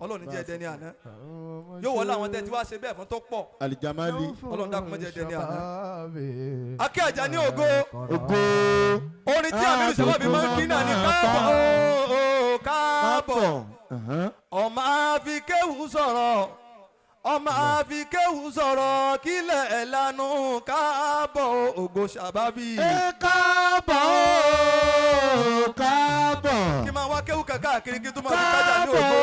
Ọlọ́run ní jẹ́ ẹdẹni àná. Yóò wọlé àwọn tẹ́ tí wàá ṣe bẹ́ẹ̀ fún tó pọ̀. Alijamali. Ọlọ́run dákun má jẹ́ ẹdẹni àná. Akẹ́ àjà ní ògo. Ògo. Orin tí Amiru Shababi máa ń kí náà ní káàbọ̀ ooo káàbọ̀. Ọmọ àfikéwù sọ̀rọ̀, ọmọ àfikéwù sọ̀rọ̀, kílẹ̀ ẹ̀ lanu káàbọ̀ ògo Shababi. Ẹ káàbọ̀ o, káàbọ̀. Kí máa wá kéwù káàkiri kí tó máa fi kájà ní ògo.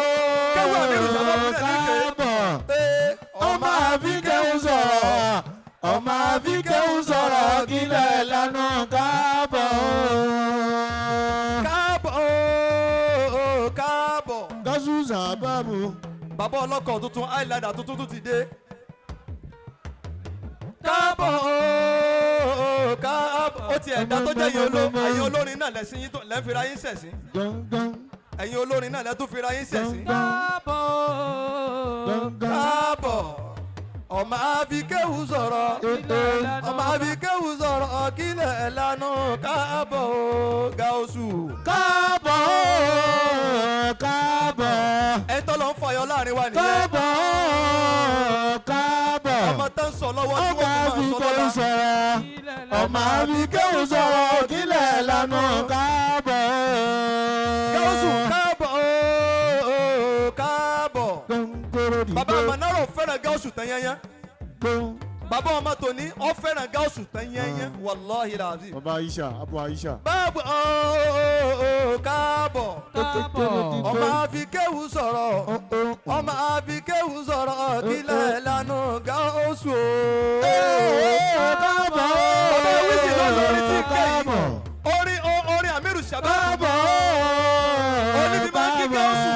Kéwù Amiru Shababi náà ní ké. Káàbọ̀. Ee, Ọmọ àfikẹ́wù sọ̀rọ̀, ọmọ àfikẹ́wù sọ̀rọ̀, kílẹ̀ lánà káàbọ̀. Káàbọ̀ ooo káàbọ̀. Gọ́sù sàbàbù. Bàbá ọlọ́kọ̀ tuntun, Highlander tuntun tún ti dé. Káàbọ̀ ooo káàbọ̀. Ó ti ẹ̀dá tó jẹ́ ẹ̀yin olórin náà lẹ́sìn yín tó lẹ́ ń fira yín sẹ̀sìn. Gángan. Ẹ̀yin olórin náà lẹ́ tún fira yín sẹ̀sìn. Káàbọ̀. Gángan. Káàbọ̀, ọmọ àfikéwù sọ̀rọ̀, ọmọ àfikéwù sọ̀rọ̀, kílẹ̀ ẹ̀ lanu káàbọ̀ o Gáúsù. Káàbọ̀ káàbọ̀. Ẹ tọ́ lọ ń fọyọ láàrin wa nìyẹn. Káàbọ̀ káàbọ̀. Ọmọ tó ń sọ lọ́wọ́ tí Ọmọ wọ́n fi máa sọ àfikẹ́wù lọ́la. sọ̀rọ̀, ọmọ àfikẹ́wù sọ̀rọ̀, kílẹ̀ lánà káàbọ̀. Gáúsù káàbọ̀ o káàbọ̀. Gbọ̀ngbọ̀rọ̀ dìgbò. Bàbá Manaro fẹ́ràn Gáúsù tán yẹnyẹn. Gbọ̀n. Bàbá ọmọ tòní ọ fẹ́ràn Gáúsù tán yẹnyẹn, wàláhi làzim. Bàbá Aisha, Abu Aisha. Báàbò ooo káàbọ̀. Káàbọ̀. Ọmọ àfikéwù sọ̀rọ̀, ọmọ àfikéwù sọ̀rọ̀, kílẹ̀ lanu Gáúsù o. Káàbọ̀. Bàbá Wísì ló lórí tí ń ké yìí. Káàbọ̀. Orin Amiru Shababi. Káàbọ̀. Oníbi máa ń kí Gáúsù.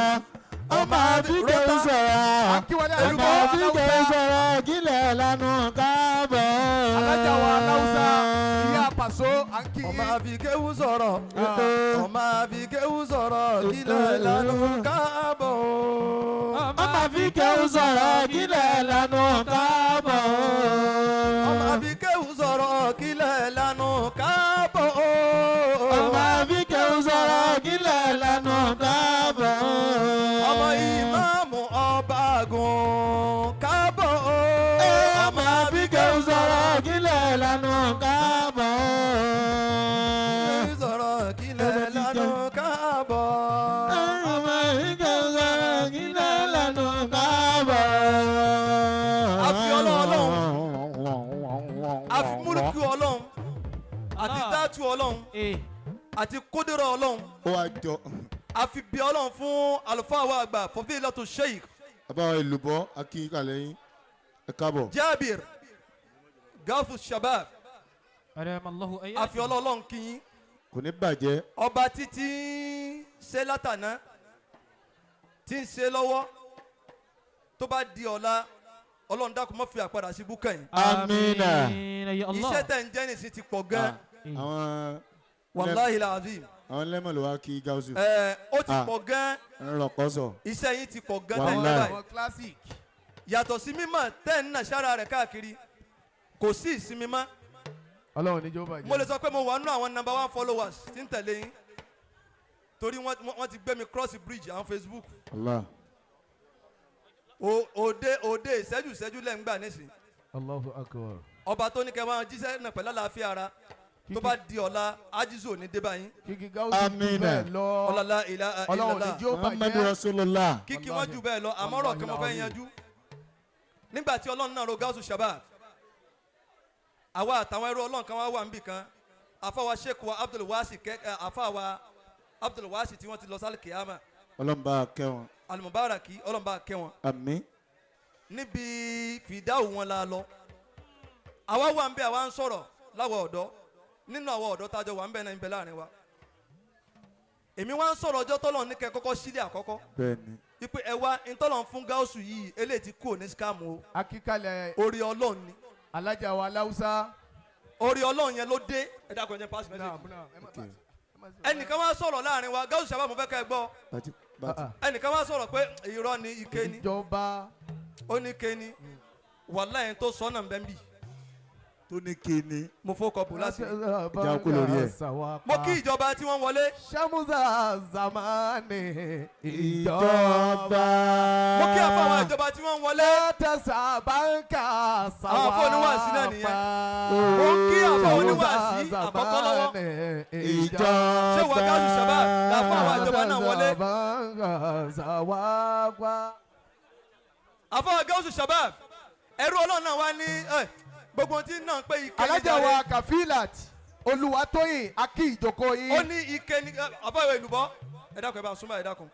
Ọmọ àfikẹ́wù sọ̀rọ̀, Akíwọlé ọmọ àfikẹ́wù sọ̀rọ̀, kílẹ̀ lánà káàbọ̀. Alájà wa Aláwùsá, ìyá Pàṣọ, à ń kí Ọmọ yín. àfikéwù sọ̀rọ̀, ọmọ àfikéwù sọ̀rọ̀, kílẹ̀ lanu káàbọ̀. Ọmọ àfikẹ́wù sọ̀rọ̀, kílẹ̀ lánà káàbọ̀. Ọmọ àfikéwù sọ̀rọ̀, kílẹ̀ lanu káàbọ̀. Ọmọ àfikẹ́wù sọ̀rọ̀, kílẹ̀ lánà káàbọ̀. Ọmọ ìmáàmù ọba àgùn káàbọ̀. Ọmọ àfikẹ́wù sọ̀rọ̀, kílẹ̀ lánà káàbọ̀. Sọ̀rọ̀, kílẹ̀ lanu káàbọ̀. Ọmọ àfikẹ́wù sọ̀rọ̀, kílẹ̀ lánà káàbọ̀. Àfi Ọlọ́run, àfi múlùkù Ọlọ́run àti dátù Ọlọ́run Ee. àti kódéró Ọlọ́run. Ó wá jọ. Àfi bí Ọlọ́run fún àlùfáà wa àgbà, Fadilatu Sheikh Bàbá ìlúbọ akínkàlẹ̀ yín, ẹ káàbọ̀. Jabir Gawsu Shabab. Adamallahu ayé. Àfi Ọlọ́run kí yín. Kò ní bàjẹ́. Ọba títí ṣe látàná tí ń ṣe lọ́wọ́, tó bá di ọ̀la, Ọlọ́run dákun má fi àpadà sí búkẹ́ yìí. Amina. Ya Allah. Iṣẹ́ tẹ̀ ń jẹ́ nìsín ti pọ̀ gan. Àwọn Wàláhì làzim. àwọn lẹ́mọ̀ ló wá kí Gáúsù. Ẹ ó ti Ah. pọ̀ gan. Rọ̀kọ́sọ̀. Iṣẹ́ yín ti pọ̀ gan tẹ̀ ń jẹ́ Wàláhì. báyìí. Àwọn classic. Yàtọ̀ sí mímọ̀ tẹ́ ń nà sára rẹ̀ káàkiri, kò sí ìsinmi mọ́. Ọlọ́run níjó bàjẹ́. Mo lè sọ pé mo wà nínú àwọn number one followers tí ń tẹ̀lé yín, torí wọ́n ti gbé mi cross bridge àwọn Facebook. Allah. Òde ìṣẹ́jú ìṣẹ́jú lẹ́ ń gbà nísìn. Allahu akbar. Ọba tó ní kẹ́ máa jíṣẹ́ náà pẹ̀lú àlàáfíà ara, tó bá di ọ̀la, ájísù ò ní dé báyìí. Kíkí Gáúsù Amina. bẹ́ẹ̀ lọ. Ọlọ́lá ilá Ọlọ́run ilá. níjó Muhammadu bàjẹ́. Rasulullah. Kíkí wọ́n jù bẹ́ẹ̀ lọ, àmọ́ ọ̀rọ̀ kan mo fẹ́ yanjú. Nígbà tí Ọlọ́run náà ro Gáúsù Shabab, àwa àtàwọn ẹrú Ọlọ́run kan wá wà níbì kan, àfàwà Sheikh wa Abdul Wasi kẹ ẹ, àfàwà Abdul Wasi tí wọ́n ti lọ sálì kìámà. Ọlọ́run bá kẹ́ wọn. Alimubaraki, Ọlọ́run bá kẹ́ wọn. Àmín. Níbi fìdáwò wọn la lọ, àwa wà ń bẹ, àwa ń sọ̀rọ̀ láwọ̀ ọ̀dọ́. Nínú àwọn ọ̀dọ́ tájọ wà ń bẹ náà ń bẹ láàrin wa, èmi wá ń sọ̀rọ̀ ọjọ́ tọ́lọ̀ ní kẹ́ kọ́kọ́ sílẹ̀ àkọ́kọ́ Bẹ́ẹ̀ni. wípé ẹ wá ntọ́lọ̀ ń fún Gáúsù yìí, eléyìí ti kúrò ní scam o. Akíkalẹ̀. Orí Ọlọ́run ni. Alájà wa Aláwùsá. Orí Ọlọ́run yẹn ló dé. Ẹ dákun, ẹ jẹ́ pass message. Ẹnìkan wá sọ̀rọ̀ láàrin wa, Gáúsù sábà, mo fẹ́ kẹ́ ẹ gbọ́. Bàtí bàtí. Ẹnìkan wá sọ̀rọ̀ pé irọ́ ni, ike ni. Ìjọba. Ó ní ike ni. Wàláhì, tó sọ náà ń bẹ́ ń bì. Tó ní kíni. Mo fọkọ̀ bò láti. Ìjà kú lórí ẹ̀. Mo kí ìjọba tí wọ́n wọlé. Ṣàmùsà Zamani Ìjọba. Mo kí àfọwọ́ ìjọba tí wọ́n wọlé. Látẹ̀sà báńkà sàwápà. Àwọn afọ oníwàásí náà nìyẹn. Mo kí àfọ oníwàásí àkọ́kọ́ lọ́wọ́. Ìjọba. Ṣé wàá gáàsù sábà làfọ àwọn ìjọba náà wọlé? Báńkà sàwápà. Àfọ gáàsù sábà ẹrú Ọlọ́run náà wá ní gbogbo tí náà ń pè ike ní Alájà jàre. wa Kafilat Olúwatóyìn akí ìjókòó yín. Ó ní ike ní àfọ ìwé ìlúbọ. Ẹ dákun, ẹ bá súnmọ́, ẹ dákun.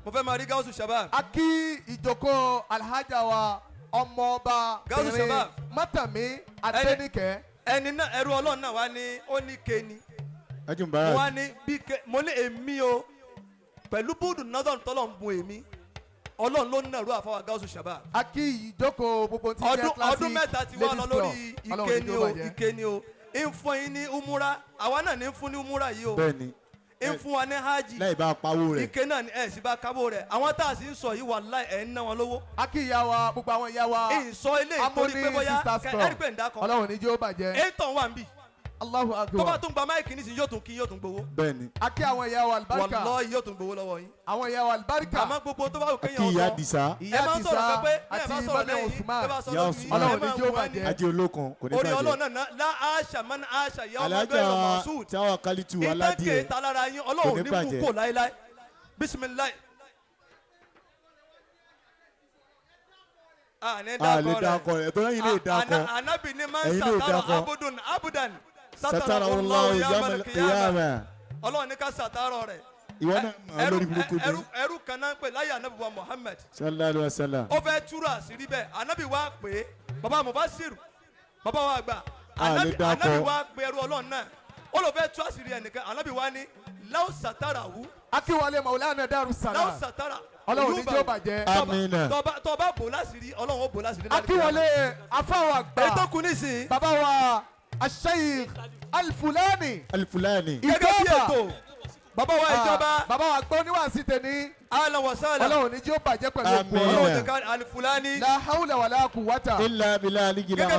Mo fẹ́ máa rí gáàsù sábà. Akí ìjókòó alhaja wa ọmọọba Gáúsù bìnrin Shabab. Mátàmí Adéníkẹ́. Ẹni náà ẹrú Ọlọ́run náà wá ní ó ní ike ni. Ajum Mo Barak. wá ní bí ke mo ní èmi o pẹ̀lú búdù northern tọ́lọ̀ ń bun èmi Ọlọ́run ló ń nàró àfọwọ́ gáúsù sábà. Akí ìjókòó gbogbo tí jẹ́ Ọdún classic ọdún mẹ́ta ti wá lọ ladies lórí club. Ọlọ́run ike ní ni jẹ́ ó o bàjẹ́. Ike ni o ń fún yín ní umura, àwa náà ní ń fún ní umura yìí o, Bẹ́ẹ̀ni. ń fún wa ní hajj. Láì bá a pawó rẹ̀. Ike náà ni ẹ̀ sì bá kábò rẹ̀, àwọn tá a sì ń sọ yìí wàláhì ẹ̀ ń ná wọn lówó. Akí ìyá wa, gbogbo àwọn ìyá wa. Ń sọ ilé ìtorí pé Amúní bóyá Sisters Club. ẹ̀rí pé ń dákọ̀ Ọlọ́run ní jẹ́ ó bàjẹ́. Èyí wà ń bì Allahu tó bá Akbar. tún gba máìkì nísìnyí yóò tún kí yóò tún gbowó. Bẹ́ẹ̀ni. Akí àwọn ìyá wa alibarika. Wàláhì yóò tún gbowó lọ́wọ́ yín. Àwọn ìyá wa alibarika. Àmọ́ gbogbo tó bá wù Kí kéèyàn ìyá sọ Dìsá. Ìyá ẹ máa ń Àdìsá sọ̀rọ̀ kan pé ẹ àti bá sọ̀rọ̀ Mọ́mí lẹ́yìn Usman. ẹ bá sọ̀rọ̀ Ìyá lójú Usman. yín, Ọlọ́run ẹ ní máa jẹ́ ó wù wá ní. bàjẹ́. Ajé olókun kò ní Orí bàjẹ́. Ọlọ́run náà lá àṣà mọ́n àṣà ìyá ọmọ Alájà ẹgbẹ́ Masud Táwa Kálítù ìtànkè Aládìẹ. talára yín Ọlọ́run Kò ní ní mú bàjẹ́. kó láéláé bisimilayi. Àní A lè dákọ̀ dákọ̀ rẹ̀ rẹ̀. Tó lẹ́yìn lè dákọ̀. Anabi ni máa ń Ẹ̀yin lè sàtàrọ̀ dákọ̀. abudun abudan Satara Allahu yawmal qiyamah. Ọlọ́run ní ká sàtàrọ̀ rẹ̀. Ìwọ náà mọ̀ lórí burúkú ni. Ẹrú kan náà ń pè láyé anabi wa Muhammad. Sallallahu alaihi wasallam. Ó fẹ́ túrò àṣírí bẹ́ẹ̀, anabi wa pè é, baba Mufasiru, baba wa gbà A lè anabi dákọ̀. Anabi wa pè ẹrú Ọlọ́run náà, ó lọ fẹ́ tú àṣírí ẹnìkan, anabi wa ní law satarahu Akíwọlé Maulana law Darussalam. satara Ọlọ́run ní jẹ́ ó bàjẹ́. Amina. Tọba bò láṣìírí, Ọlọ́run ó bò láṣìírí. Akíwọlé afáwọ̀ Èyí àgbà. tó kù nísìnyí Bàbá wa Asheikh Alfulani. Alifulani. gẹ́gẹ́ bí Ìjọba. ètò bàbá wa ìjọba Bàbá wa gbọ́ oníwàásí tèmi. Ahlan wa sahlan. Ọlọ́run ní jẹ́ ó bàjẹ́ pẹ̀lú òkú Àmín. Ọlọ́run Ọlọ́run. jẹ́ ká Alifulani La hawla wala quwwata. Illa billah aligila. Gẹ́gẹ́ bá